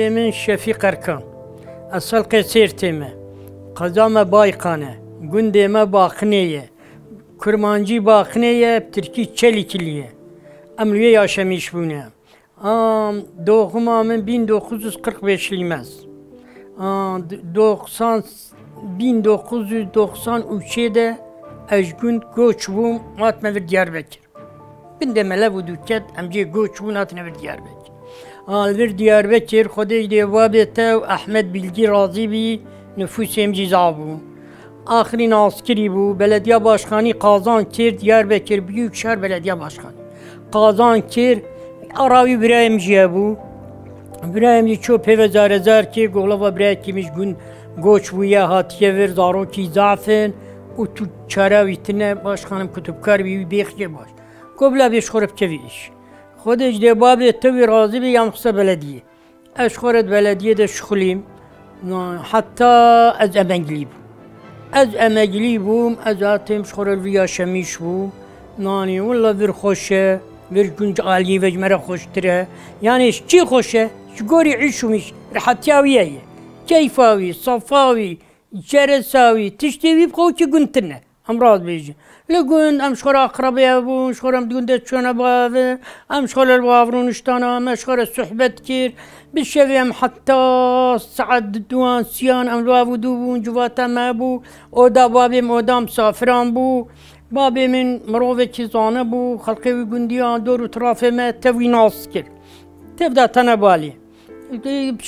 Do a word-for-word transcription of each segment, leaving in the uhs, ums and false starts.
Min Şefîq Erkan. Ez xelqê Sêrtê me. Qeza me Bayqan e. Gundê me Baqinê ye. Kurmancî Baqinê ye, bi tirkî Çelikili ye. Em li wê yaşemîş bûne. Am, doğuma min bin dokuz yüz kırk beşlî me ez. Am, d-, doksan, bin dokuz yüz doksan üçê de ez ji gund göç bûm, hatime vir Diyarbekir. Bindê melev û dûket, em cê göç bûn, hatine vir Diyarbekir. A, li vir Diyarbekir, Xwedê ji dê babê te û Ehmed Bilgî razî bî, nifûsê em jî zaf bû. Axirîn askirî bû, belediya başkanî Qazan kir, Diyarbekir, Büyükşehir Belediya Başkanı. Qazan kir, ara wî birayê min jî hebû. Birayê min jî çû pê ve zarezar kir, gola va birayekî min ji gund göç bûye, hatiye vir, zarokî zaf in û tu çare wî tine, başkanim kutubkar bî, wî bêxî baş. Go bila bê ji xwe re bikevî îş. Xwedê ji dê babê te wî razî bî, ya min xiste belediyê. Ez ji xwe re di belediyê de şixulîm. Na, heta ez emeglî bûm. Ez emeglî bûm, ez hatêm ji xwe re li vî yaşemîş bûm. Nanî, willa vir xweş e, vir ji gund aliyê ve ji me re xweştir e. Yanî ji çi xweş e? Ji gorî îş û mîş, rehetiya wî heye. Keyfa wî, safa wî, Ceresa wî, tiştê wî bi xwe wekî gund tune. Em rast bêjin. Li gund em ji xwe re aqrebê hebûn, ji xwe re em di gundê çûne bi hev, em ji xwe re li bav rûniştana, me ji xwe re sohbet kir. Bi şevê em heta saet duan, sêyan em li bav û dû bûn, civata me hebû. Oda babê min oda misafiran bû. Babê min mirovekî zane bû, xelkê wî gundiya dor û tirafê me tev wî nas kir. Tev da tene balê.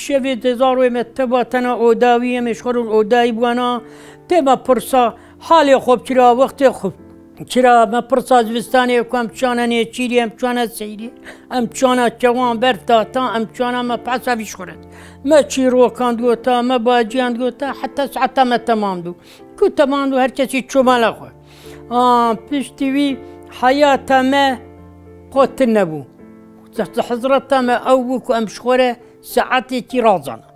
Şevê tê zarokê me teva tena oda wî, em ê ji xwe re odayî bûana. Tê me pirsa halê xwe bikira, wextê xwe bikira. Me pirsa zivistanê ku em çana nêçîrî, em çana seyrî, em çana kewan berf data, em çana me behsa vî ji xwe re. Me çîrokan digota, me baciyan digota, heta saeta me temam dû. Ku temam dû, her kesî çû mala xwe. A, piştî wî heyata me qo tune bû. Hizreta me ew bû ku em ji xwe re saetekî razana.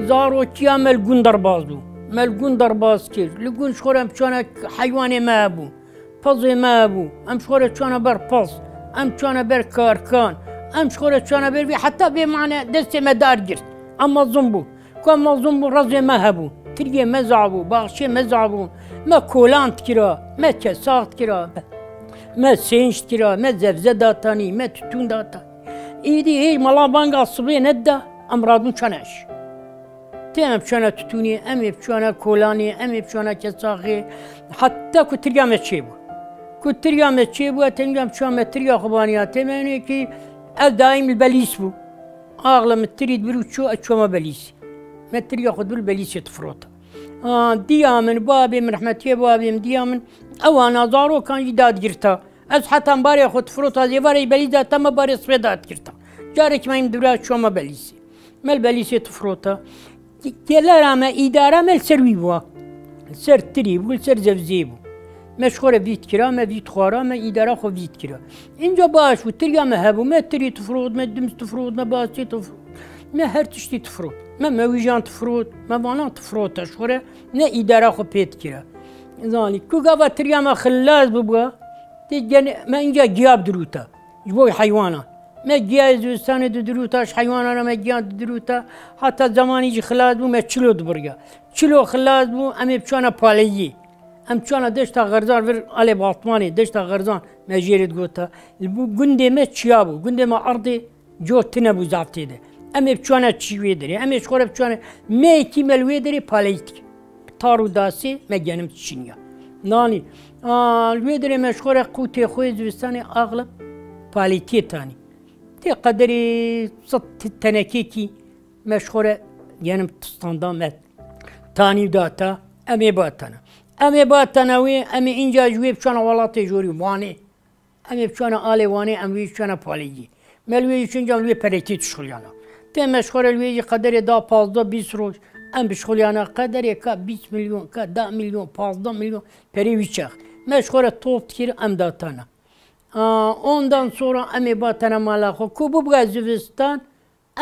Zarokiya me li gund derbas bû. Me li gund derbas kir. Li gund ji xwe re em çana heywanê me hebû. Pezê me hebû. Em ji xwe re çana ber pez. Em çana ber karkan. Em ji xwe re çana ber vî heta bê mane destê me dar girt. Em mezin bû. Ku em mezin bû, rezê me hebû. Tiriyê me zabû, baxçê me zabû. Me kolan dikira, me kesax dikira. Me sênc dikira, me zevze datanî, me tutûn datanî. Îdî hêj mala banga sibê nedida, em radûn çana îş. Tê em çana tutûnê, em ê çana kolanê, em ê çana kesaxê. Heta ku tiriya me çêbû. Ku tiriya me çêbû, tenga em çûya me tiriya xwe baniya. Tê me hinekî ev daîm li belîs bû. Axle min tirî dibir û çû, ez çûya me belîsê. Me tiriya xwe dibir belîsê difirota. A, diya min, babê min, rehmetiyê babê min, diya min, ewana zarokan jî dadigirta. Ez heta em barê xwe difirota, zêvarê belîs data me, barê sibê dadigirta. Carekî me em dibira çûya me belîsê. Me li belîsê difirota. Gelera me, îdara me li ser wî bû. Li ser tirî bû, li ser zevzê bû. Me ji xwe re vî dikira, me vî dixwara, me îdara xwe vî dikira. Înca baş bû, tiriya me hebû, me tirî difirot, me dims difirot, me basê difirot. Me her tiştî difirot. Me mewîjan difirot, me vana difirota ji xwe re, ne îdara xwe pê dikira. Zanî, ku gava tiriya me xilas bibû, tê gene me înca giya bidirûta. Ji bo heywana. Me giyayê zivistanê didirûta, ji heywana re me giyan didirûta. Heta zemanî jî xilas bû, me çilo dibiriya. Çilo xilas bû, em ê biçûna paleyiyê. Em çûna deşta Xerzan vir alê Batmanê, deşta Xerzan me jê re digota. Li bo gundê me çiya bû. Gundê me erdê cor tune bû zaf tê de. Em ê biçûna çî wê derê. Em ê ji xwe re biçûna meyekî me li wê derê paleyî dike. Tar û dasê me genim diçîniya. Nanî. A, li wê derê me ji xwe re qûtê xwe yê zivistanê axlib palîtiyê tanî. Tê qederê sed tenekêkî me ji xwe re genim standa me tanî data, em ê batana. Em ê batana wê, em ê înca ji wê biçûna welatê jorî Wanê. Em ê biçûna alê Wanê, em wê biçûna paleyî. Me li wê yî çinca em li wê pelekê dişixuliyana. Tê me ji xwe re li wê yî qederê da pazdeh bîst roj. Em bişxuliyana qederê ka bîst milyon, ka deh milyon, pazdeh milyon perê wî çax. Me ji xwe re top dikir, em datana. Aa, ondan sonra em ê batene mala xwe. Ku bibû zivistan,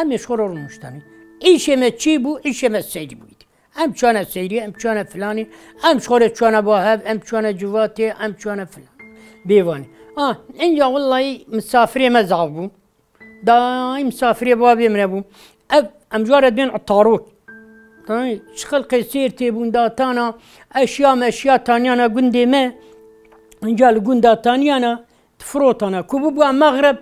em ê ji xwe re rûniştanê. Îşê me çi bû? Îşê me seyrî bûyî. Em çûne seyrî, em çûne filanî, em ji xwe re çûne ba hev, em çûne civatê, em çûne filan. Bêvanê. Ah, inca wellahî misafirê me zaf bûn. Daîm misafirê babê min hebûn. Ev, em ji wan re dibên itarok. Tanî, çi xelqê sêr têbûn datana, eşya meşya taniyana gundê me, inca li gund dataniyana, difirotana. Ku bibûa mexreb,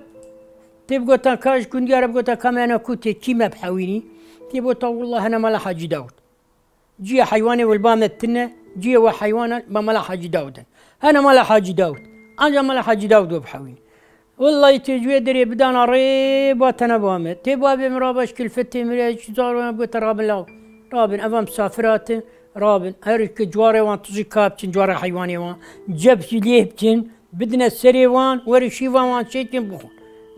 tê bigotan ka ji gundiya re bigotan ka me hene ku tê, kî me bihewînî? Tê bigota, wellahî hene mala Hacî Dawud. Cihê heywanê wê li ba me tune, cihê we heywana ba mala Hacî Dawud in. Hene mala Hacî Dawud. Anca mala Hacî Dawud we bihewînî. Wellahî tê ji wê derê bidana rê, batene ba me. Tê babê min rabe ji kilfetê min re, ji zarokê min gote rabin law. Rabin, eva misafir hatin, rabin. Her ki ciwarê wan tijî ka biçin, ciwarê heywanê wan. Cep jî lê biçin, bidine serê wan, werê şîva wan çêkin bixwin.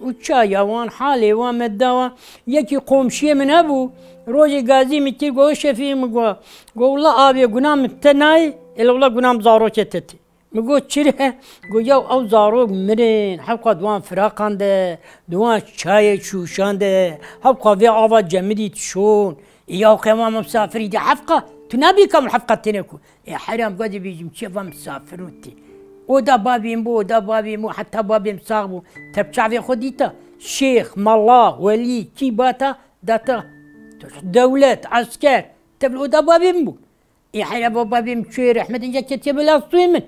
Û çaya wan, halê wan me da wan. Yekî komşiyê min hebû, rojê gazî min kir, go, Şefî, min go, go, wela avê guna min te nayê, ê wela guna min zarokê te tê. Min got, çi re? Got, ya ew zarok mirin, hewqa di wan firaqan de, di wan çayê şûşan de, hewqa vê ava cemidî dişon. Ya qema me misafirî de hewqa, tu nabî ka min hewqa têne ku. Ê heram gadî bêjim, çi va misafir û tê. Oda babê min bû, oda babê min bû, heta babê min sax bû. Te bi çavê xwe dîta. Şêx, mala, welî, kî bata, data. Dewlet, esker, te bi oda babê min bû. Ê heyra baba bêm çûyê rehmet, înca ketiye bila stûyê min.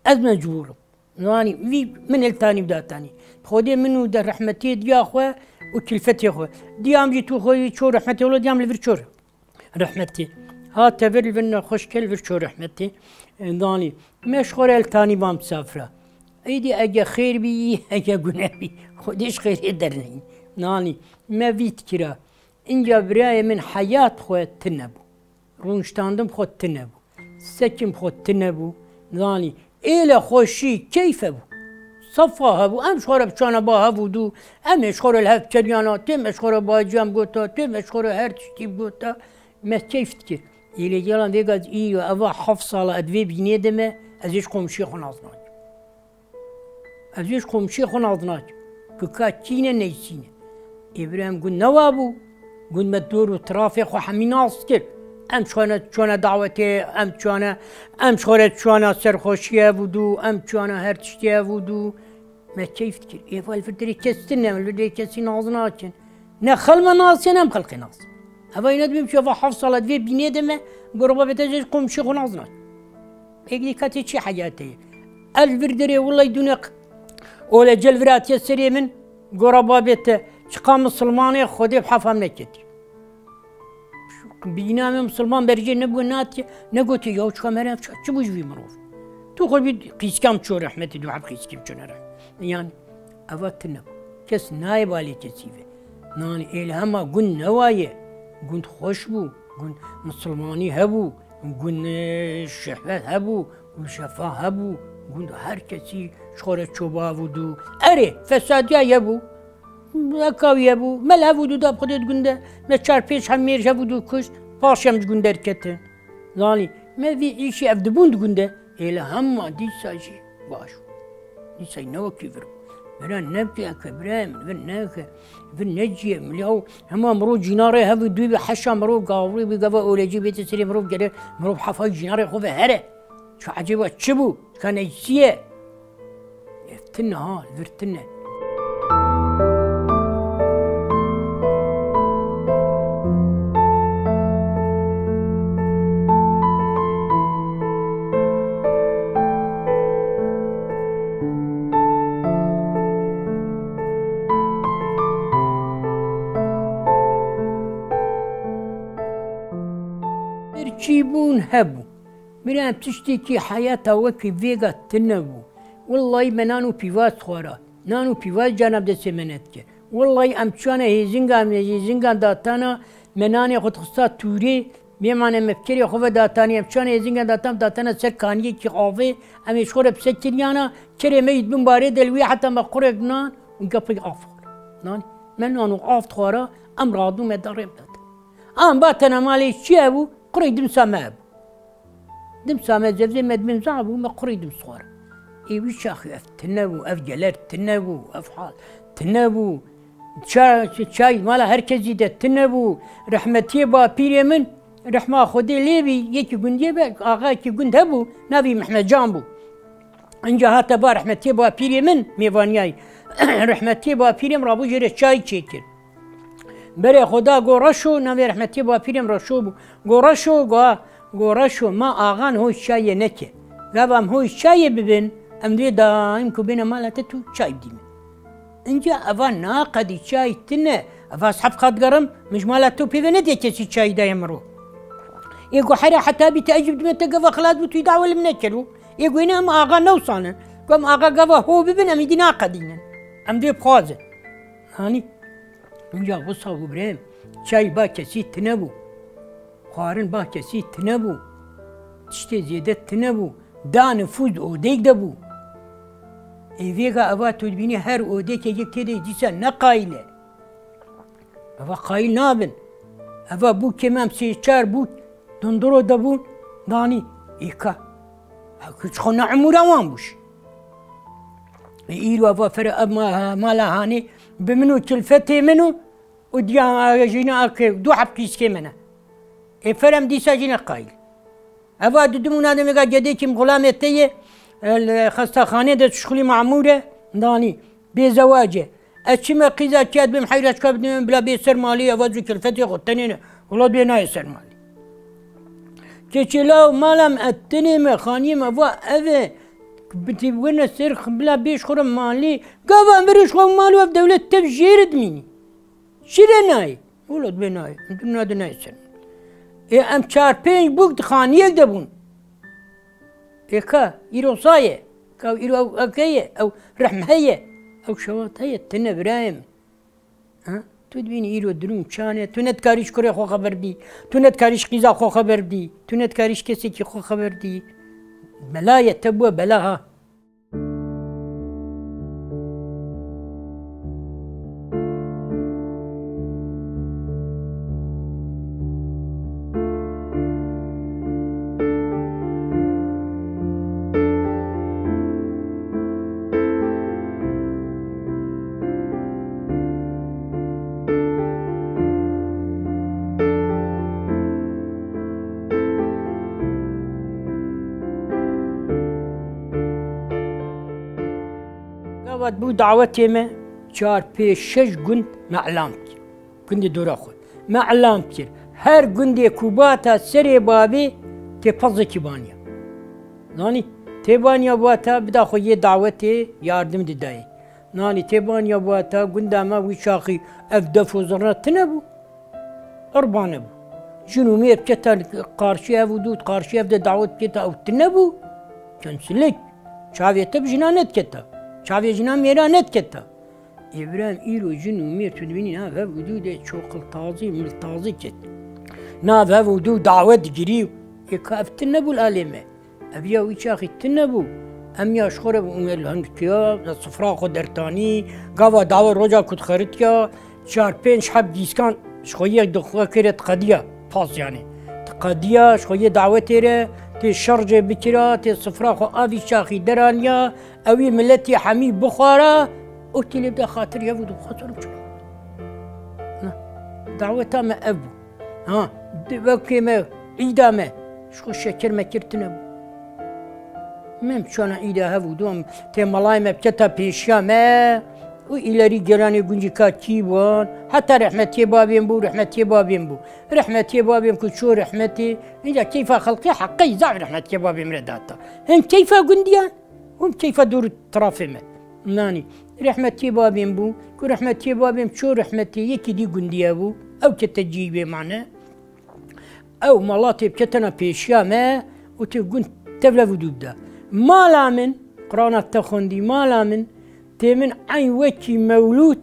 Ez mecbûr im. Zanî, vî min li tanî bi datanî. Xwedê min û de rehmetiyê diya xwe û kilfetê xwe. Diyam jî tu xwe yî çû rehmetê wilo diyam li vir çû rehmetê. Ha tevir li vir nexweş ke li vir çû rehmetê. Zanî, me ji xwe re li tanî van misafira. Êdî ege xêr bî, ege gune bî. Xwedê ji xêrê derneyî. Nanî, me vî dikira. Înca birayê min heyat xwe tune bû. Rûniştandim xwe tune bû. Sekim xwe tune bû. Zanî, êle xweşî, keyf hebû. Sefa hebû. Em ji xwe re biçana ba hev û dû. Em ê ji xwe re li hev çeliyana. Têm me ji xwe re baciyan bigota. Têm me ji xwe re her tiştî bigota. Me keyf dikir. Êlê gelan vêga î eva heft sala ez vê bînê de me, ez ê ji komşiyê xwe nas nakim. Ez ê ji komşiyê xwe nas nakim. Ku ka kî ne, neyçî ne. Ê birê em gund newa bû. Gund me dor û tirafê xwe hemî nas kir. Em çûne, çûne dawetê, em çûne, em ji xwe re çûne serxweşiyê hev û dû, em çûne her tiştê hev û dû. Me keyf dikir. Ê va li vir derê kes tune, li vir derê kesî nas nakin. Ne xel me nas e, ne em xelkê nas. Heva yine dibêm çi, heva heft sala divê bînê de me, gora babê te ji komşî xwe nas nakin. Êk dî katê çi heyatê ye. El vir derê wulay dûneq. Ole cel vir hatiye serê min, gora babê te. Çiqa misilmanê Xwedê bi hefam neketî. Bîna me misilman berjê nebû, natiye, negotiye, ya çiqa mere, çi bû ji vî mirov? Tu xwe bî qîskam ço rehmetî, du heb qîskî ço nere. Yani, eva tine bû. Kes nayê balê kesî ve. Nanî êlhema gund newaye. Gund xweş bû. Gund misilmanî hebû. Gund, e, şehvet hebû. Gund şefa hebû. Gund her kesî ji xwe re çoba bû dû. Erê, fesadiya ye bû. Eka wî hebû. Me li hev û dû da bi Xwedê di gund de. Me çar pênc hem mêr ji hev û dû kuşt. Paş em ji gund derketin. Zanî, me vî îşî ev dibûn di gund de. Êlhema dîsa jî baş bû. Dîsa ne wekî vir bû. Vira nebike eke birayê min, vir neke, vir neciye. Milya û hema mirov cînarê hev û dû bi heşa mirov gavrî bi gava olecî bête serê mirov gere, mirov hefayî cînarê xwe ve here. Çi ecêba çi bû? Çika neysiye? Ev tine ha, vir tine. Birçîbûn hebû. Mire em tiştekî heyata wekî vêga tune bû. Wellahî me nan û pîvaz xwara. Nan û pîvaz cana bi destê me nedike. Wellahî em çûyane hêzinga, em hêzingan datana, me nanê xwe dixista tûrê, bêmane me bi kerê xwe ve datanî, em çûyane hêzingan datan, datana ser kaniyekî avê, em ê ji xwe re bi se kiriyana, kerê me yî dibin barê de li wî heta me qurek nan û gepek av xwar. Nan, me nan û av dixwara, em radû me da rê date. An ba tena malê çi hebû? Qurê dimsa me hebû. Dimsa me zevzê me dibin za bû, me qurê dims xwar. Ê wî çaxî ev tine bû, ev geler tine bû, ev hal tine bû. Ça-, çay mala her kesî de tine bû. Rehmetiyê bapîrê min, rehma Xwedê lê bî, yekî gundiyê be, axayekî gund hebû, navî Mehmetcan bû. Înca hate ba rehmetiyê bapîrê min mêvaniyayî. Rehmetiyê bapîrê min rabû jê re çay çêkir. Berê xwe da Goreşo, navê rehmetiyê bapîrê min Reşo bû. Goreşo, go-, Goreşo, ma axan hoş çayê neke. Gava em hoş çayê bibin, em divê daîm ku bêne mala te tu çay bidî min. Înca eva naqedî çay tine, eva sehef qat gerim, min ji mala tu pê ve nediye kesî çay daye min ro. Ê go here heta bî te ecib dime te gava xilas bû tu dawa li min nekelo. Ê go ne em axa newsanin. Ku em axa gava ho bibin em îdî naqedînin. Em dê bixwazin. Hanî? Înca wisa bû birêm. Çay ba kesî tine bû. Xwarin ba kesî tine bû. Tiştê zêde tine bû. Da nifûz odeyek de bû. Ê vêga eva tu dibînî her odekê yek tê de dîsa ne qayîl e. Eva qayîl nabin. Eva bûkê me em sê çar bûk dunduro de bûn, danî êka. Ew hiç xwe ne emûra wan bûş. Ê îro eva fere ev ma-, mala hanê bi min û kilfetê min û, û diya jîna akê du heb qîskê min e. Ê ferem dîsa jî ne qayîl. Eva didim û nademê ga gedêkî min xulamê te ye, e, li xestaxanê de tişxulî mamûr e, danî, bêzewac e. Ez çime qîza kê dibim heyra çika bidime bila bê ser malî, eva zû kilfetê xwe tenê ne. Wela bê nayê ser malî. Keçê law mala me, tenê me, xaniyê me, va ev e. Bitî wene ser bila bê ji xwe re malî. Gava mirî ji xwe mal û ev dewlet tev jê re dimînî. Çi re nayê? Wela dibê nayê. Em tu nade nayê ser. Ê em çar pênc bûk di xaniyek de bûn. Ê ka, îro sa ye? Ka îro ew, ew ke ye? Ew rehm heye? Ew şewat heye? Tine birayê min. Ha? Tu dibînî îro dirûn çan e? Tu nedikarî ji kurê xwe xeber bidî. Tu nedikarî ji qîza xwe xeber bidî. Tu nedikarî ji kesekî xwe xeber bidî. Bela ye, te bûye bela ha. Gava bû dawetê me, çar, pênc, şeş gund me elam kir. Gundê dora xwe. Me elam kir. Her gundê ku bata serê bavê tê pezekî baniya. Zanî, tê baniya bata bida xwe yê dawetê yardim didayê. Nanî tê baniya bata gunda me wî çaxî ev def û zirna tine bû. Qurban bû. Jin û mêr kete qarşî ev û dû, qarşî ev de dawet kete ew tine bû. Kemsilik. Çavê te bi jina nediketa. Çavê jina mêra nediketa. Ê birem îro jin û mêr tu dibînî nav hev û dû de çoqil tazî, mil tazî ket. Nav hev û dû dawet digirî. Ê ka ev tine bû li alê me. Ev ya wî çaxî tune bû. Em ya ji xwe re bû, em ê li hin dikiya, li sifra xwe dertanî, gava dawe roja ku dixeritiya, çar pênc heb gîskan ji xwe yek di xwe kire diqediya, pas yanî. Diqediya, ji xwe yê dawetê re, tê şercê bikira, tê sifra xwe a vî çaxî deraniya, ewî miletî hemî bixwara, û tê lê bide xatir ya bû dixwe sorim çû. Na, daweta me ev bû. Ha, di wekê me, îda me, ji xwe şeker mekir tune bû. Mem çana îda hev û dom tê melayê me biketa pêşiya me û îlerî gelanê guncî ka kî bûn, heta rehmetiyê babên bû, rehmetiyê babên bû. Rehmetiyê babên ku çû rehmetê, înca keyfa xelqê heqey zaf rehmetiyê babên min re data. Hem keyfa gundiyan, hem keyfa dûr tirafê me. Nanî, rehmetiyê babên bû, ku rehmetiyê babên çû rehmetê, yekî dî gundiye bû, ew kete cî bê mane. Ew mala tê biketena pêşiya me û tê gund tevle vûdû bide. Mala min, Qur'ana te xwendî, mala min, tê min eyn wekî mewlûd,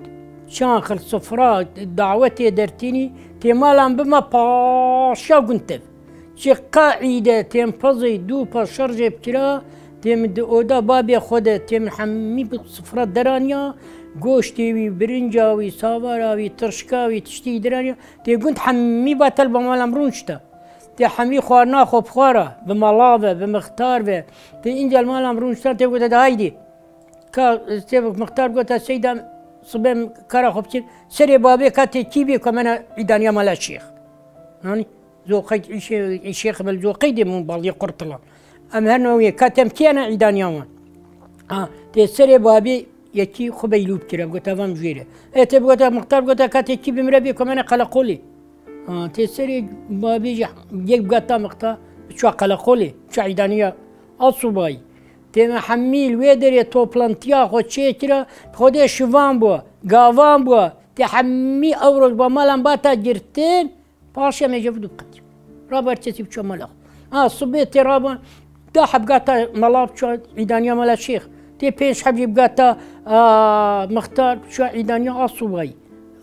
çan xil sifra dawetê dertînî, tê mala min bima paşa gund tev. Çiqa îde têm pezê dû pa şerjê bikira, têm di oda babê xwe de, têm hemî bi sifra deraniya, Goştê wî, birinca wî, savara wî, tirşika wî, tiştî diraniya, tê gund hemî batel ba malam rûnişta. Tê hemî xwarina xwe bixwara, bi mala ve, bi mixtar ve. Tê înca li malam rûnişta, tê gote de haydî. Ka, tê mixtar gote, Seyda, sibê kara xwe bikir, serê babê ka tê kî bê ku me ne îdaniya mala şêx. Yanî, Zoqey, îşê, îşê xibel zoqey de min balî qurtila. Em her newê ka tem kiyane îdaniya wan. Ha, tê serê babî yekî xwe beylû bikire, gote, "Vam jêre." E, tê bigota, mixtar bigota, "Ka tê kî bimire bê komene qeleqolê." Ha, tê serê babî jî yek bigata mixta, biçwa qeleqolê, biçwa îdaniya a subayî. Tê me hemî li wê derê toplantiya xwe çêkira, xwedê şivan bû, gavan bû. Tê hemî ew roj ba malan bata girtin, Paşê me jê bidu biqetî. Raber kesî biçû mala xwe. Ha, sibê tê rabûn, da heb gata mala biçû îdaniya mala şêx. Tê pênc heb jî bigata, a, mixtar biçû îdaniya a subayî.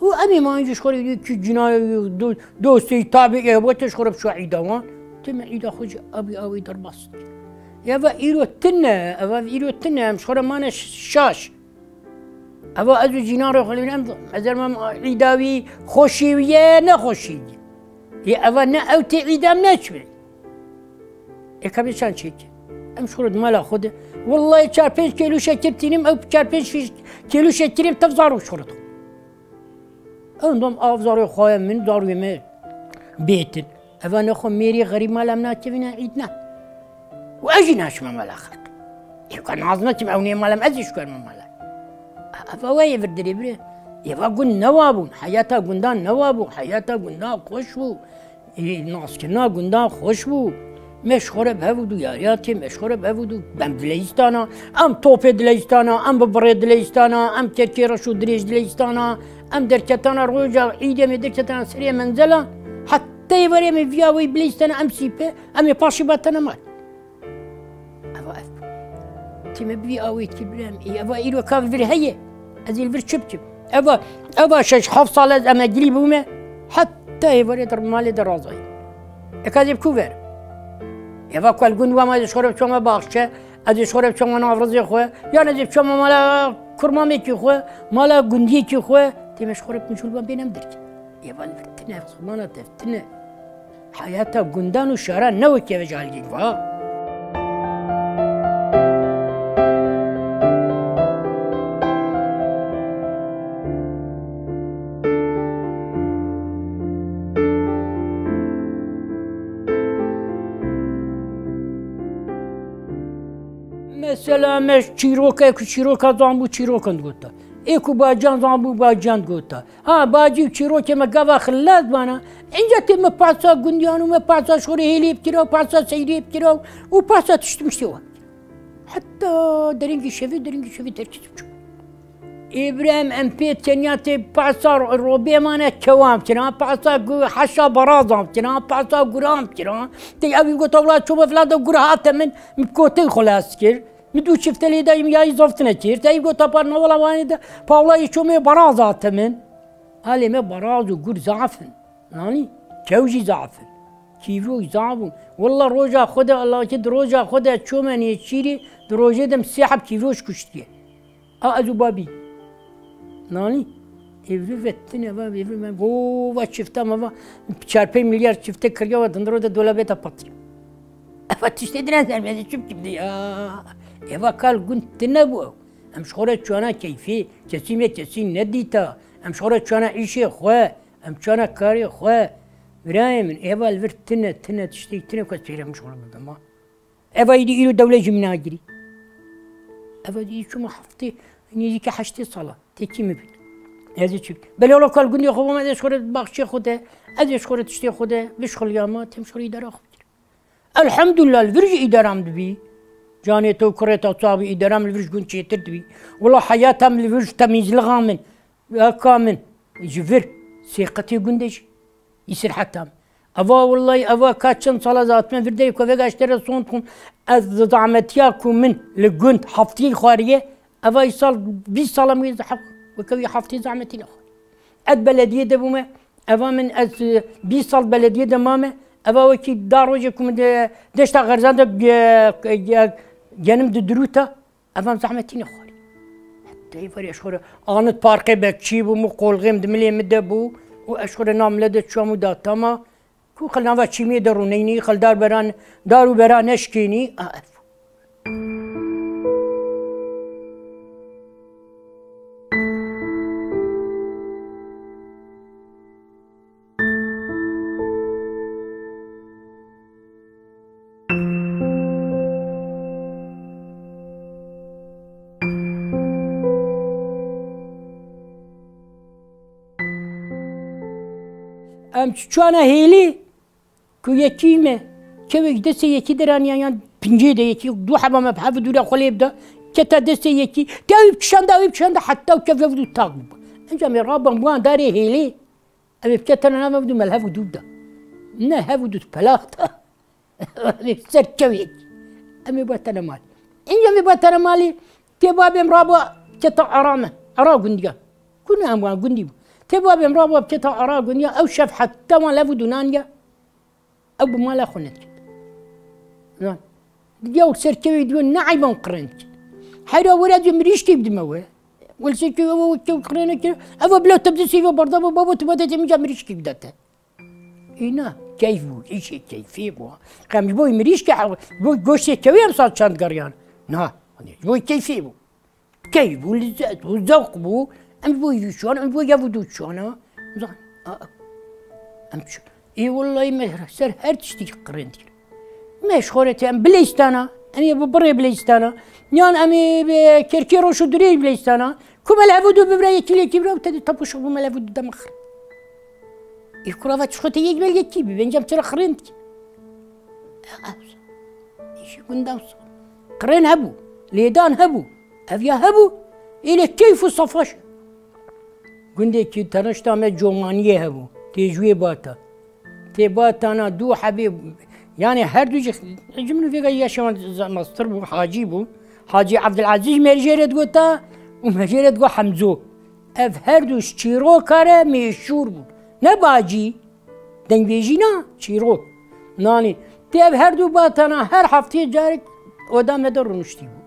Û em ê mayîn jî ji xwe re yekî cina, do-, dostê tabî ê bo tê ji xwe re biçû îda wan. Tê me îda xwe jî abî awê derbas. Eva îro tune, eva îro tune, em ji xwe re mane şaş. Eva ez û cînan re xwe lê em, ez ê me îda wî xweşî wî ye, ne xweşî ye. Yê eva ne ew tê îda em neçibê. Ê ka bê çan çêke. Em ji xwe re di mala xwe de. Wellahî çar pênc kêlû şekir tînim, ew çar pênc fîş-, kêlû şekirê tev zarok ji xwe re dixwe. Ew dom av zarê xwe ye, min zarê me bêtin. Eva nexwe mêrê xerîb mala em nakevîne îd ne. Û ez jî naçime mala xelk. Ê ka naz nekim, ew nê mala em, ez jî şikar me mala. Eva we yê vir dirê bire. Eva gund newa bûn. Heyata gundan newa bû. Heyata gundan xweş bû. Ê, naskirina gundan xweş bû. Me ji xwe re bi hev û du yariya tê, me ji xwe re bi hev û du, em dileyîstana, em topê dileyîstana, em bi birê dileyîstana, em kerkê reş û dirêj dileyîstana, em derketana roja îdê me derketana serê menzela, heta êvarê me viya wê bileyîstana, em sîpe, em ê paşî batana mal. Eva ev. Tî me bi vî awê kî birem. Ê, eva îro ka vir heye. Ez ê li vir çi bikim? Eva, eva şeş heft sal ez emegirî bûme. Heta êvarê de malê de razayî. Eka ez ê bi ku ver? Eva ku el gund wema ez ê şore biçome baxçe, ez ê şore biçome nav rizê xwe, yan ez ê biçome mala kurmamekî xwe, mala gundiyekî xwe, tê me ji xwe re bi mijûl ban bênem derkî. Eva li vir tine, ev zimana tev tine. Heyata gundan û şaran ne wekî ev ji alîgê va. Mesela me çîroke ku çîroka zan bû çîrokan digota. Ê ku bacan zan bû bacan digota. Ha, bacî û çîrokê me gava xilas bana. Înca tê me pahsa gundiyan û me pahsa şorê hêlê bikira û pahsa seyrê bikira û pahsa tişt miştê wan. Heta deringî şevê, deringî şevê derkî çû. Îbrahim em pê tenya tê pahsa ro-, robê mane kewan bikira, pahsa gu-, heşa barazan bikira, pahsa guran bikira. Tê ew got, "Wela çoma filan de gur hate min, min kotey xwe lez kir. Min dû çifte lê dayim yayî zaftine kir." Tê ew got, "Par na wela wanê de, pa wela yê çomê baraz hate min." Alê me baraz û gur zaf in. Nanî, kew jî zaf in. Kîvro zaf bûn. Wela roja xwe de, Allah ki di roja xwe de çome nêçîrî, di rojê de min sê heb kîvroş kuştiye. A ez û babî. Nanî, êvrî ve tine va, êvrî me, vo, va çifta me va, çar pênc milyar çifte kiriya va, dindiro de dolabê de patiya. Eva tiştê din ez, ez çi bikim diya. Eva kal gund tine bû ew. Em ji xwe re çûyana keyfê, kesî me kesî nedîta. Em ji xwe re çûyana îşê xwe, em çûyana karê xwe. Birayê min, eva li vir tine, tine tiştê tine ku ez pêre min ji xwe re bibim ha. Eva îdî îro dewlet jî min nagirî. Eva dî çûma heftê, nêzîkî heştê sala. Tê kî min bî. Ez ê çi? Belê wela kal gundê xwe bûm, ez ê ji xwe re baxçê xwe de, ez ê ji xwe re tiştê xwe de, bişxuliyama, têm ji xwe re îdara xwe bikir. Elhamdulillah, li vir jî îdaram dibî. Canê te û kurê te sax bî, îdaram li vir ji gund çêtir dibî. Wela heyata min li vir ji temîzlixa min, eka min, ji vir, sêqetê gundê jî, îsirheta min. Eva wellahî, eva ka çend sala ez hatime vir derê ku vega ji te re son dixwim. Ez zahmetiya ku min li gund heftiyê xwariye, eva îsal bîst sala min wê heq, weke wî heftiyê zahmetî nexwar. Ez belediyê de bûme, eva min ez, e, bîst sal belediyê de mame, eva wekî da rojê ku min de deşta Xerzan de ge-, ge-, genim di dirûta, eva min zahmetî nexwarî. Tey verê ji xwe re anit parkê bekçî bû, min qolxê min di milê min de bû û ez ji xwe re na mile de çûya min da tama. Ku xil nava çîmiyê de rûneynî, xil dar beran, dar û beran neşkênî. A, ev. Em çûna hêlî ku yekî me, kevê ji destê yekî deraniya yan pincê de yekî, du heba me bi hev dû re xwe lê bida, kete destê yekî, te wî bikişanda, wî bikişanda, heta û kev hev dû tak bû. Enca me rabin wan darê hêlê, ev ê biketene nav hev dû me li hev dû da. Ne hev dû pelax da. Ser kevê yekî. Em ê batene malê. Enca me batene malê, tê babê min rabû kete ara me, ara gundiya. Ku ne em wan gundî bû. Tê babê min rabû kete ara gundiya, ew şev heta wan lev û dunan ya. Ew bi mala xwe nediket. Zan. Diya û ser kevê diyo ne eyban qirên diket. Heyra were diyo mirîşkî bidime we. Wel ser kevê we kew qirêne kir. Ev bila te bidisî ve barda ve babo tu bade te min ca mirîşkî bidate. Îna keyf bû, îşê keyfê bû. Xem ji bo mirîşkê hew, ji bo goştê kewê em sal çand geriyan. Na, ji bo keyfê bû. Keyf bû, lezet bû, zewq bû. Em ji bo yî çûyan, em ji bo yev û du çûyan, ha. Zan, a, em çû. Ê wellahî me ser her tiştî qirênd kir. Me ji xwe re te em bilêstana, em ê bi birê bilêstana. Yan em ê bi kerkê roş û durê bilêstana. Ku me li hev û du bibire yekî lê kî bire û te dî tapûşa bû me li hev û du deme xir. Ê kura ve çi xwe te yek bel yekî bî, bence em çira xirênd kir. Îşî gundan so. Qirên hebû, lêdan hebû, ev ya hebû, ê lê keyf û safa şi. Gundekî tenişta me comaniyê hebû, tê ji wê bata. Tê batana du hebê, yani her du jî, cimrî vêga yaşawan mastir bû, hacî bû. Hacî Abdulaziz me jê re digota û me jê re digot Hemzo. Ev her du ji çîroka re mêşûr bûn. Ne bacî, dengbêjî na, çîrok. Nanî, tê ev her du batana her hefteyê carek oda me de rûniştî bû.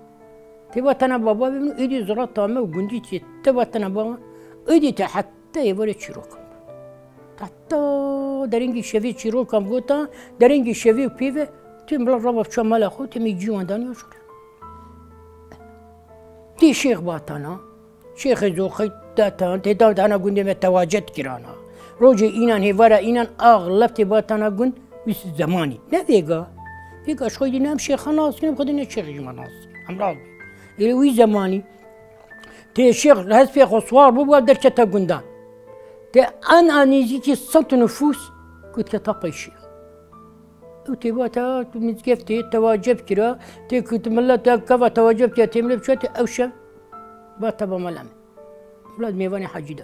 Tê batana baba bibin û êdî zirata me û gundî tê, tê batana baba, êdî te heta êvarê çîrokan bû. Heta derengî şevê çîrokan gota, derengî şevê û pê ve, tê mila rava biçûya mala xwe, tê me cîwan daniya şûre. Tê şêx batana, Şêxê Zoxî datan, tê dana gundê me tewacet kirana. Rojê înan, hêvara înan axlef tê batana gund wî zemanî. Ne vêga. Vêga ji xwe dî ne em şêxa nas kirin, xwe dî ne şêxê ji me nas kirin. Em rast bî. Ê wî zemanî tê şêx hespê xwe swar bû, bû derkete gundan. Tê en a nêzîkî sed nifûs ku diketa pêşiya. Ew tê bata tu mizgeftê tewaceb kira, tê ku tu millet ev keva tewaceb kira, tê millet biçe, tê ew şev bata ba mala me. Millet mêvanê hecî da.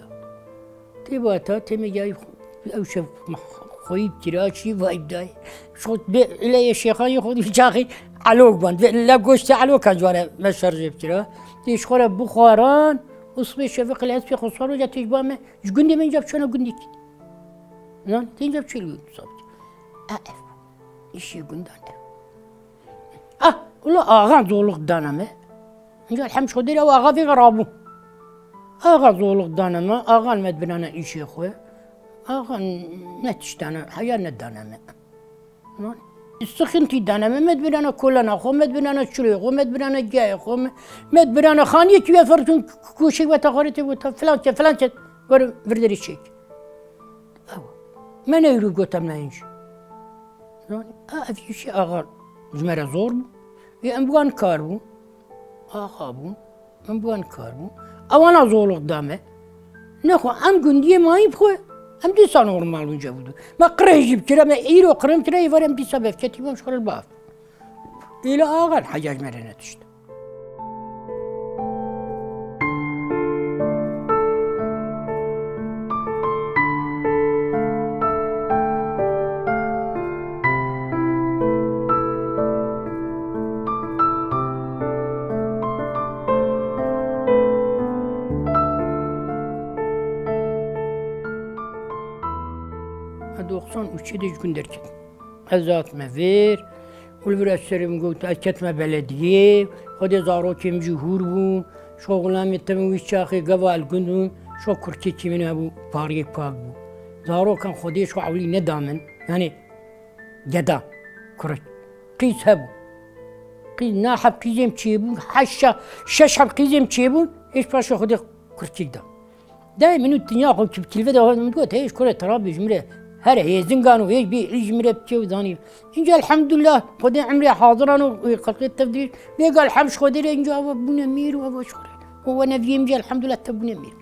Tê bata, tê me yayî xwe, ew şev xweyî kira, çî vayb dayê. Şot bê, ile yê şêxan yê xwe çaxî elok ban. Bê, le goştê eloka cware me şerjê bikira. Tê ji xwe re bixwaran, û sibê şev qile ez pê xwe sar û ca tê ji ba me, ji gundê me înca biçûna gundî kî. Nan, tê înca biçû li gund sar bikir. A ev. Îşê gundan de. Ah, ula axan zolux dana me. Înca elhemd ji Xwedê re ew axa vê ve rabû. Axa zolux dana me, axan me dibirana îşê xwe. Axan ne tiştana, heya nedana me. Sıkıntı dana me, me dibirana kolana xwe, me dibirana çulê xwe, me dibirana gayê xwe, me, me dibirana xaniyê kî ve ferçûn koşê weta xwe re tê weta filan ke, filan ke, were vir derê çêk. Ew. Me ne îro gote me hîn jî. Zanî, a, ev jî axa ji me re zor bû. Ê em bi wan kar bû. Axa bû. Em bi wan kar bû. Ewana zorluk da me. Nexwe em gundiyê mayî bi xwe. Em dîsa normal bûn cevûdû. Me qirê jî bikire, me îro qirê bikire, êvar em dîsa bevketî bûn, ji xwe re li bavê. Êla axa Hecac me re netişt. Doxsan û çê de ji gund derketim. Ez hatime vêr û li vir ez serê min got, ez ketime belediyê, xwedê zarokê min jî hûr bû, Şo xulamê te min wî çaxê gava el gund bûn, şo kurkekî min hebû, pariyê pak bû. Zarokan Xwedê şo ewlî neda min, yanî geda, kurek. Qîz hebû. Qîz, na heb qîzêm çêbûn, heşa, şeş heb qîzêm çêbûn, êş paşê Xwedê kurkek da. Dayê min û dinya xwe ki-, kilve de min got, hêj kurê te rabî ji min re here hêzin gan û hêj bê îlî ji min re bike û zanî. Înca elhamdulillah, Xwedê emrê haziran û, û xelqê tev dî. Bêga elham ji Xwedê re înca ava bûne mêr û ava ji xwe re. Û we neviyê min jî elhamdulillah tev bûne mêr.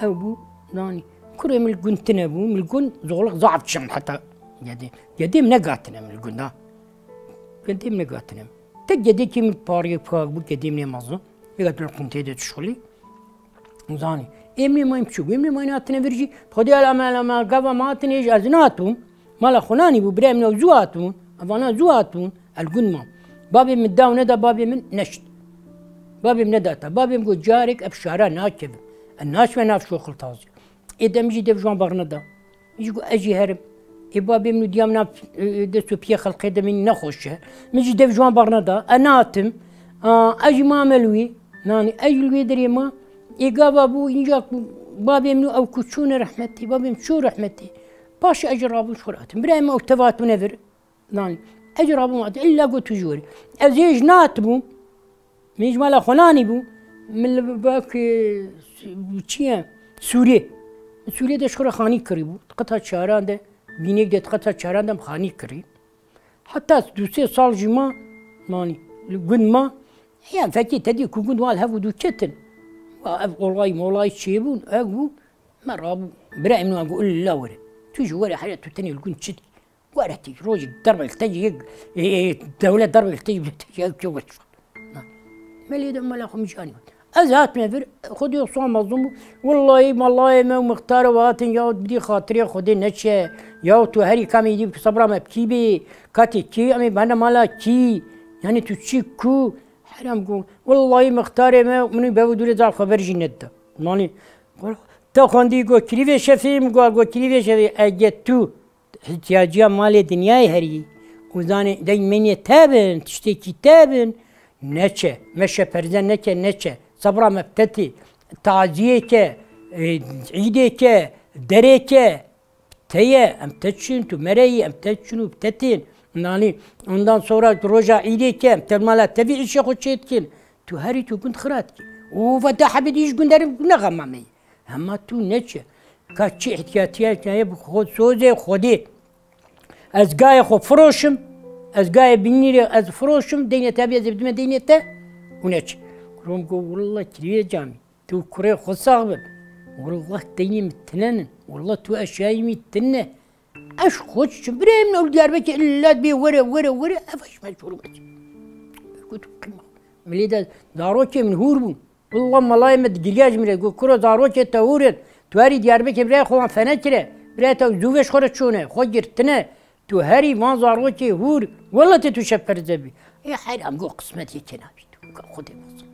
Ew bû, zanî. Kurê min li gund tine bû, min li gund zolik zaf çim heta gedê. Gedê min negatine min li gund ha. Gedê min negatine min. Tek gedekî min pariyê pak bû, gedê min ê mezin. Vêga tu li quntê de tişxulî. Zanî. Êmnê mayî biçûk, êmnê mayî hatine vir jî. Xwedê elame, elame, gava ma hatine jî ez nahatibûm. Mala xwe nanî bû, birayê min ew zû hatibûn. Evana zû hatibûn. El gund ma. Babê min da û neda babê min neşt. Babê min neda te. Babê min got, carek ev şara nakevim. Ez naçime nav şoxil tazî. Ê dem jî dev ji wan berneda. Min jî got, ez jî herim. Ê babê min û diya min a, e, dest û piyê xelqê de min nexweş e. Min jî dev ji wan berneda. Ez nehatim. A, ez jî mame li wî. Nanî, ez jî li wê derê ma. Ê gava bû, înca ku babê min û ew ku çûne rehmetê, babê min çû rehmetê. Paşê ez jî rabûm ji xwe re hatim. Birayê min ew teva hatibûne vir. Nanî, ez jî rabûm hatim. Îlla got tu jî werî. Ez hêj nehatibûm. Min ji mala xwe nanî bû. Min li bak, e, çi ye? Sûrê. Sûrê de ji xwe re xanî kirî bû. Di qeta çaran de, bînêk de di qeta çaran de em xanî kirî. Heta du sê sal jî ma, manî, li gund ma. Ya fekî te dî ku gund wan hev û du ketin. Wa ev olayî molayî çêbûn, ev bû. Me rabû, birayê min wan got, "Illa were. Tu jî were here tu tenê li gund çi dikî?" Were tê, rojek derbe li te yê, e, e, dewlet derbe li te yê, te yê, te yê, Na. Me lê de mala xwe min jî anî. Ez hatime vir, Xwedê xwe mezlûm bû. Wellahî, malayê me û mixtarê we hatin, ya bidî xatirê Xwedê neçe. Ya tu herî kamê dî sebra me bikî bê. Katê kî, em ê bihene mala kî. Yanî tu çi ku? Heram ku. Wellahî mixtarê me, min û bev û dûrê zal xwe ber jî nedida. Manî, te xwendî got, kirîvê şefî, min got, got, kirîvê şefî, ege tu Îhtiyacîya malê dinyayê herî û zanê dey menê te bin, tiştekî te bin, neçe. Meşe perze neke, neçe. Sebra me bi te tê. Taziyê ke, e, îdê ke, derê ke, te ye, em te çin, tu mereyî, em te çin û bi te tên. Nanî, ondan sonra roja îdê ke, em te mala tevî îşê xwe çê dikin. Tu herî tu gund xira dikî. Û ve de hebê dî ji gund herin nexema me ye. Hema tu neçe. Ka çi ihtiyatiyek heye bi xwe sozê Xwedê. Ez gayê xwe firoşim, ez gayê binîrê ez firoşim, deynê te bê ez ê bidime deynê te û neçe. Kurom got, "Willa kiriyê camî, tu kurê xwe sax bin. Willa deynê min tinenin. Willa tu eşyayê min tine." Ez xwe çi birê min ol Diyarbekir illa bê were, were, were, ev eş mecbûr bû. Got, "Qîma." Milê de zarokê min hûr bûn. Willa malayê me digiriya ji min re. Got, "Kuro zarokê te hûr in. Tu herî Diyarbekir birayê xwe wan fenekire. Birayê te zû vê ji xwe re çûne. Xwe girtine. Tu herî van zarokê hûr. Willa tê tu şeperze bî." Ê heyran got, "Qismet yekê nabî tu." Got, "Xwedê mezin."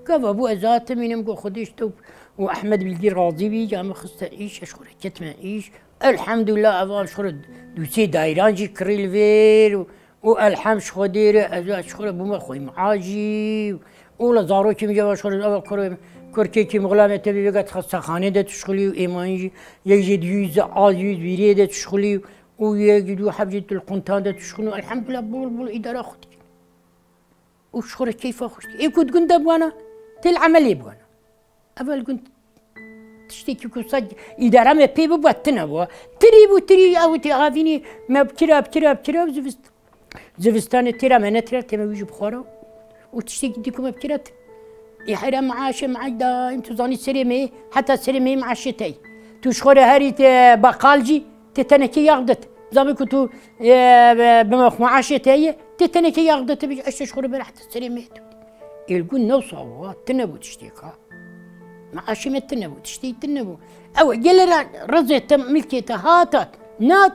Gava bû ez hatim înim got, "Xwedê ji te û Ehmed Bilgî razî bî." Ya min xiste îş, ez ji xwe re ketime îş. Elhamdulillah, eva ji xwe re dûsê dayran jî kirî li vêr û Û elhem ji Xwedê re, ez ji xwe re bûme xweyî miacî. Û la zarokê min ceva ji xwe re, eva kurê, kurkekî min xulamê te bî vêga xestaxanê de tişxulî û êmanî jî, yek jê di yüz, az yüz vîrê de tişxulî û yek jî du heb jî di quntan de tişxulî. Elhamdulillah, bol bol îdara xwe dikî. Û ji xwe re keyfa xwe dikî. Ê ku di gund de bûana, tê li emelê bûana. Evel gund tiştekî ku sa îdara me pê biba tune bû. Tirî bû, tirî, ew tê havînî me bikira, bikira, bikira, zivist-, zivistanê têra me netira, tême wî jî bixwara. Û tiştekî dî ku me bikira ti-, ê heyra meaşê, meaş daîm tu zanî serê me, heta serê me meaşê te ye. Tu ji xwe re herî te beqal jî, Tê tenekê yax dite. Zabê ku tu, e, bi, bi meaşê te ye, tê tenekê yax dite, bêje, "Eşte ji xwe re bere heta serê me." Êl gund newsa wa, tune bû tiştê ka. Meaşê me tune bû, tiştê tune bû. Ew, gelera rizê te, milkê te hat hat. Nat,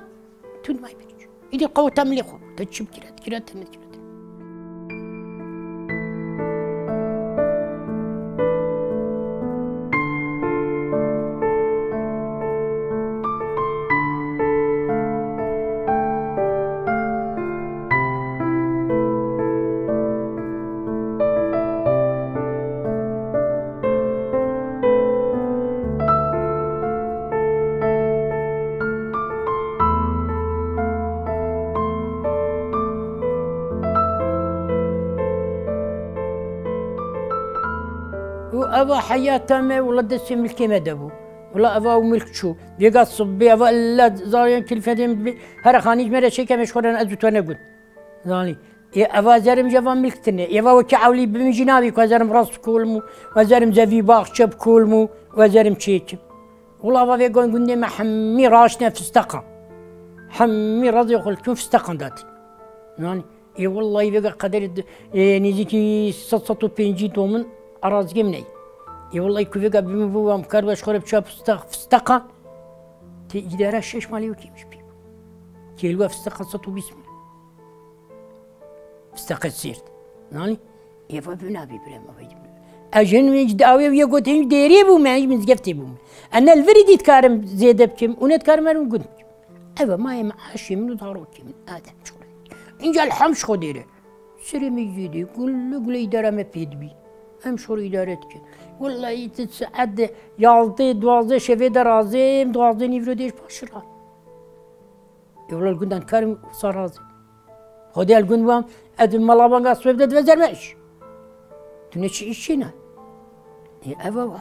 tu may bêj. Îdî qeweta milê xwe. Te çi bikira, dikira, te nedikira, te. Eva heyata me, wela destê milkê me de bû. Wela eva û milk çû. Vêga sibê, eva illa zarên kilfetê min dibê. Here xanî ji me re çêke me ji xwe re ez û te ne gund. Zanî. Ê, eva zerim ji eva milk tine. Eva wekî ewlî bi min jî nabî ku ez zerim rast kolm û ez zerim zevî baxçe bi kolm û ez zerim çêkim. Wela eva vê gon gundê me hemî raştine fisteqan. Hemî razê xwe li fisteqan datin. Zanî. Ê, wellahî vêga qederê di, ê, nêzîkî sed, sed û pêncî domin arazgê min ey. Ê, wellahî ku vêga bi min bû, em kar be ji xwe re biça fistaq-, fisteqan. Tê îdara şeş malê wekî min ji pî bû. Kêlwa fisteqan sed û bîst milyon. Fisteqê sêrt. Nanî? Ê, va bi nabî birem, va bi. Ez ji hin min ji dawê wî gotin ji dêrê bû me, ji mizgeftê bû me. Ez ne li virî dî dikarim zêde bikim, û ne dikarim herim gund bikim. Ev e mayê min, aşê min û zarokê min, Adem çor. Înca li hem ji xwe dêre. Serê me zêde, gule gule îdara me pê dibî. Em şor îdare dikin. Wellahî tu saet de yazdê, duwazdê şevê de razê, em duwazdê nîvro dêj paşira. Ê wela li gundan karim wisa razê. Xwedê el gund wan, ez di mala banga swêv de dive zerme iş. Tu ne çi iş çêna? Ê ev ewa.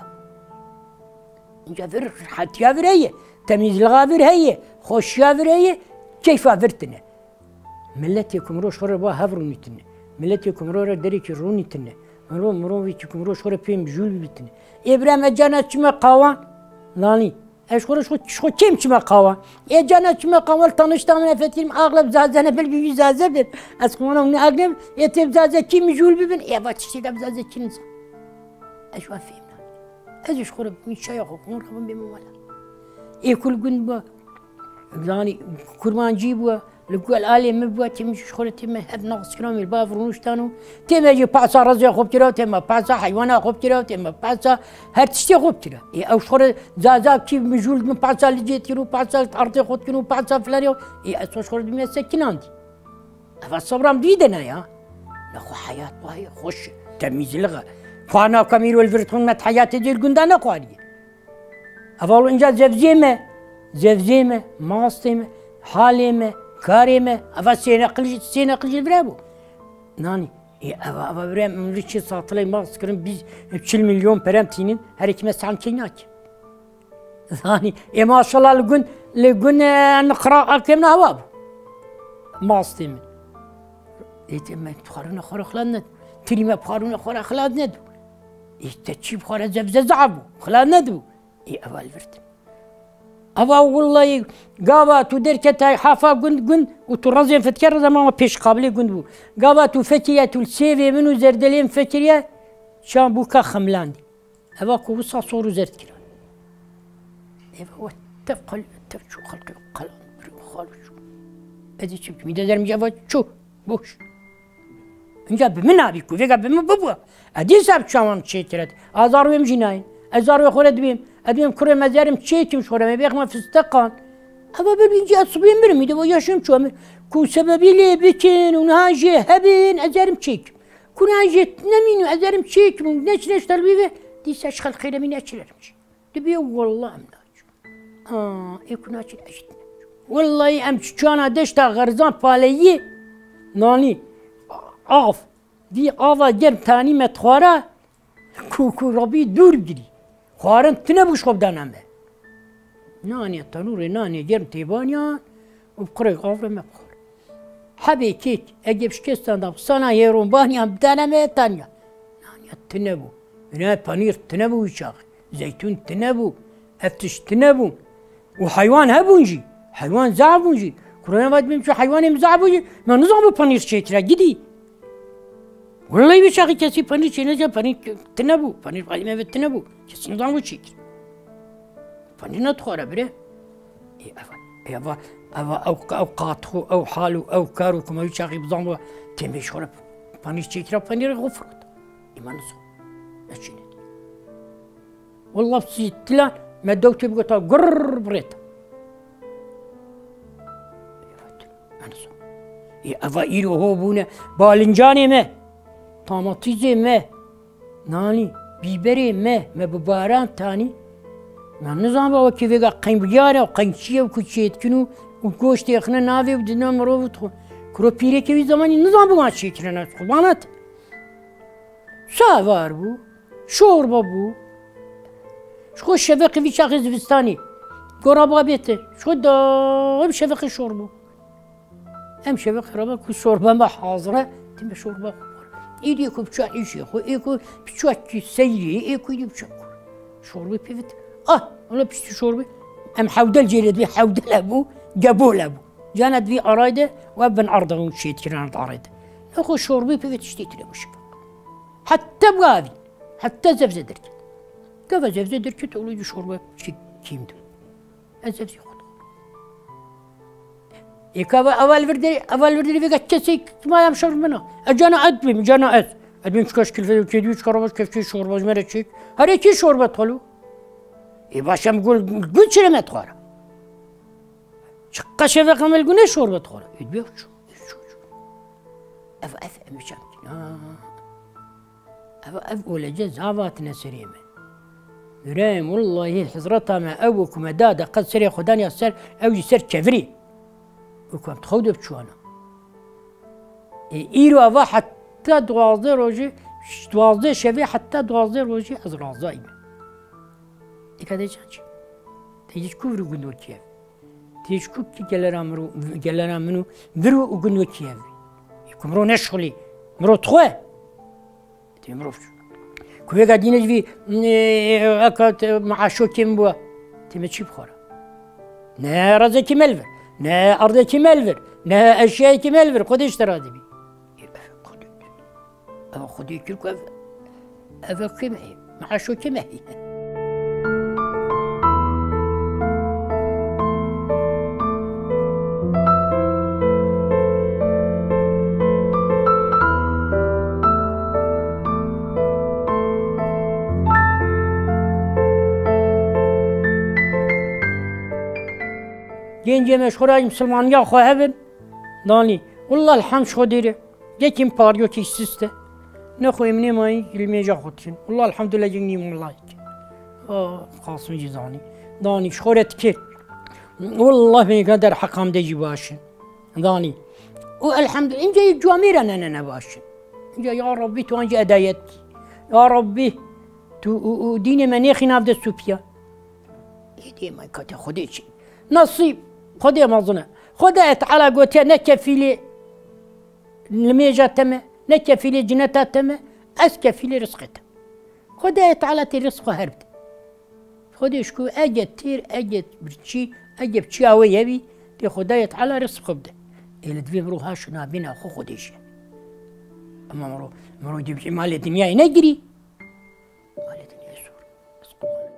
Înca vir rehetiya vir heye, temîzliğa vir heye, xweşiya vir heye, keyfa vir tine. Miletê ku mirov ji xwe re ba hev rûnîtine. Miletê ku mirov re derekî rûnîtine. Mirov, mirovekî ku mirov ji xwe re pê mijûl bibîtine. Ê bira me cana çime qawan? Nanî. Ez ji xwe re ji xwe, ji xwe kêm çime qawan. Ê cana çime qawan, tanişta min efetim, axleb zazene bil bî zaze bin. Ez xwe ne agnem, ê tê zaze kî mijûl bibin, ê va tiştê de zaze kî nizan. Ez wan fêm nakim. Ez ji xwe re min çaya xwe xwin rabim bê min wela. Ê kul gund bû, zanî, kurmancî bû, li gel alê min bû, tê min ji xwe re tê me hep naqs kiram, li bav rûniştan û tê me jî pahsa rezya xwe bikira, tê me pahsa heywana xwe bikira, tê me pahsa her tiştê xwe bikira. Ê ew ji xwe re zaza kî mijûl min pahsa li cê dikir û pahsa erdê xwe dikin û pahsa filan ya, ê ez ji xwe re dibîne sekinandî. Eva sabram dî de ne ya. Nexwe heyat wayê xweş, temîzliğe. Xwana kamîro li vir xûn me heyatê dêr gunda nexwariye. Eva lo inca zevzê me, zevzê me, mastê me, halê me, karê me. Eva sê neqil jî, sê neqil jî vire bû. Nanî, ê, eva, eva vire min li çi satilay mast kirin, bîst, çil milyon perem tînin, her iki me sehn key nake. Zanî, ê maşallah li gund, li gund, e, niqra akêm ne hewa bû. Mastê min. Ê te me xwarûne xwe re xilat nedû. Tirî me xwarûne xwe re xilat nedû. Ê te çî bi xwe re zevze zaf bû, xilat nedû. Ê ev al virtin. Eva wullayî gava tu derketay hafa gund gund û tu rezên fitke reze mama pêş qabilê gund bû. Gava tu fekiriye tu li sêvê min û zerdelê min fekiriye çan bû ka xemlandî. Eva ku wisa sor û zerd kirin. Eva we tev qal, tev çû xelqê qalan, bir xal çû. Ez ê çi bikim? Îde derim eva çû. Boş. Inca bi min nabî ku vêga bi min bibû. Ez dîsa bi çawan çêkir et. Azar wêm jî nayên. Ez zarwê xwe re dibêm. Ez dibêm kurê me zerim çêkim ji xwe re me bêxme fisteqan. Eva ber inca ez sibê mirim. Îde bo yaşım çû emir. Ku sebebî lê bikin û niha jê hebin ez zerim çêkim. Kuna jê nemînû ez erim çêkim û neçine ji telbî ve dîsa ji xelqê re mî neçinerim jî. Dibê walla em naçin. Aa, ê kuna çi ez jî. Wallahî em çû çana deşta xerzan paleyî nanî av. Dî ava germ tanî me dixwara. Ku, ku Rabbî dûr girî. Xwarin tune bû ji xwe bidana me. Nanê tenûrê nanê germ têbaniyan û bi qurek av re me bixwar. Hebê kêk, ege bi şikestan da bi sana hêron baniyan bidana me tanya. Naniya tune bû. Bine panîr tune bû wî çaxê. Zeytûn tune bû. Ev tişt tune bû. Û heywan hebûn jî. Heywan zaf bûn jî. Kurana vat min çû heywanê min zaf bû jî. Me nizan bû panîr çêkira gidî. Wellahî wî çaxî kesî panîr çêneke, panîr tune bû. Panîr xalî me ve tune bû. Kesî nizan bû çêkir. Panîr nedixwara bire. Ê, eva, eva, ew, ew qatixo, ew hal û ew kar û kuma wî çaxî bizan bû. Têmê ji xwe re panîr çêkira, panîrê xwe firot. Ê, me nizan. Neçîne. Wela sîtilan me dewtê bigota gurr birêta. Ê, eva îro ho bûne balincanê me, tamatîzê me, nanî, bîberê me, me bi baran tanî. Me nizanba wekî vêga qeynbiyar e, qeynçiyê ku çêdikin û, û goştê xine navê û didine mirov û dixwe. Kuro pîreke wî zemanî nizanbû wan çêkirine, qurbana te. Savar bû. Şorba bû. Ji xwe şeveqê vî çaxê zivistanê. Gora babê te. Ji xwe daim şeveqê şorba. Em şeveqê re ku şorba me hazir e, tîme şorba xwe xwar. Îdî ku biçû îşê xwe, ê ku biçû seyrê, ê ku îdî biçû xwe. Şorbê pê vit. Ah, ona piştî şorbê. Em hewdel jê re dibê, hewdel hebû, gebol hebû. Cana divî arayde, we bin arda hûn şêt kirin arayde. Nexwe şorbê pê vit tiştê tune bû şeveq. Heta bû avî. Heta zevze derket. Gava zevze derket, olû şorba çi kîm dû. Ez zevzê xwe dixwim. Ê ka ve eval vir derê, eval vir derê vêga kesê ma em şor min a. Ez cana ez bim, cana ez. Ez bim çika şkilfe yo kêdî çika rava kefçê şorba ji me re çêk. Herê kî şorba talo. Ê baş em gul, gul çire me dixwara. Çika şeveq emel gune şorba dixwara. Ê dibe çû, ê çû, çû. Ev, ev, em çam kî. Ha. Ev, ev olece zav hatine serê me. Mirayê, wellahî hizreta me ew ku me da de qet serê xwe daniya ser, ew jî ser kevirî. Û ku em dixew de biçûana. Ê, îro eva heta duwazdeh rojê, duwazdeh şevê heta duwazdeh rojê ez razayî me. Êka dê çaçî. Te hiç ku vir û gund wekî ev. Tê ji ku ki gelera miro-, gelera min û vir û gund wekî ev. Ku miro neşxulî, miro dixwe. Tê miro ku vêga dîne ji vî, e, eka te maaşo kêm bû. Tê me çî bixwara? Ne razekî me li vir, ne ardekî me li vir, ne eşyayekî me li vir. Xwedê ji te razî bî. Ev Xwedê kir ku ev, ev kêm e, meaşo kêm e. Gencê me ji xwe re misilmaniya xwe hebin, danî. Willa elhemd ji xwe dêre. Yekî min pariyokî sist e. Nexwe ê min ê mayî li mêja xwe dikin. Willa elhamdulillah yek nî willa yek. Ah, Qasim jî zanî. Danî ji xwe re dikir. Willa mêka derheqa min de jî baş in. Danî. Û elhamdulillah, înca yê camêra ne, ne, ne baş in. Înca ya Rabbî tu an jî edayet kî. Ya Rabbî tu û, û dînê me nêxî nav dest û piya. Ê dê me kate Xwedê çi? Nasîb Xwedê mezin e. Xwedê Teala gotiye ne kefîlê li mêja te me, ne kefîlê cineta te me, ez kefîlê rizqê te. Xwedê Teala tê rizq xwe her bide. Xwedê ji ku ege têr, ege birçî, ege bi çiya wê ye bî, tê Xwedê Teala rizq xwe bide. Ê li divê mirov haşo navbîna xwe Xwedê jî. Ema mirov, mirov dê bi malê dinyayê negirî. Malê dinyayê sor. Rizq xwe.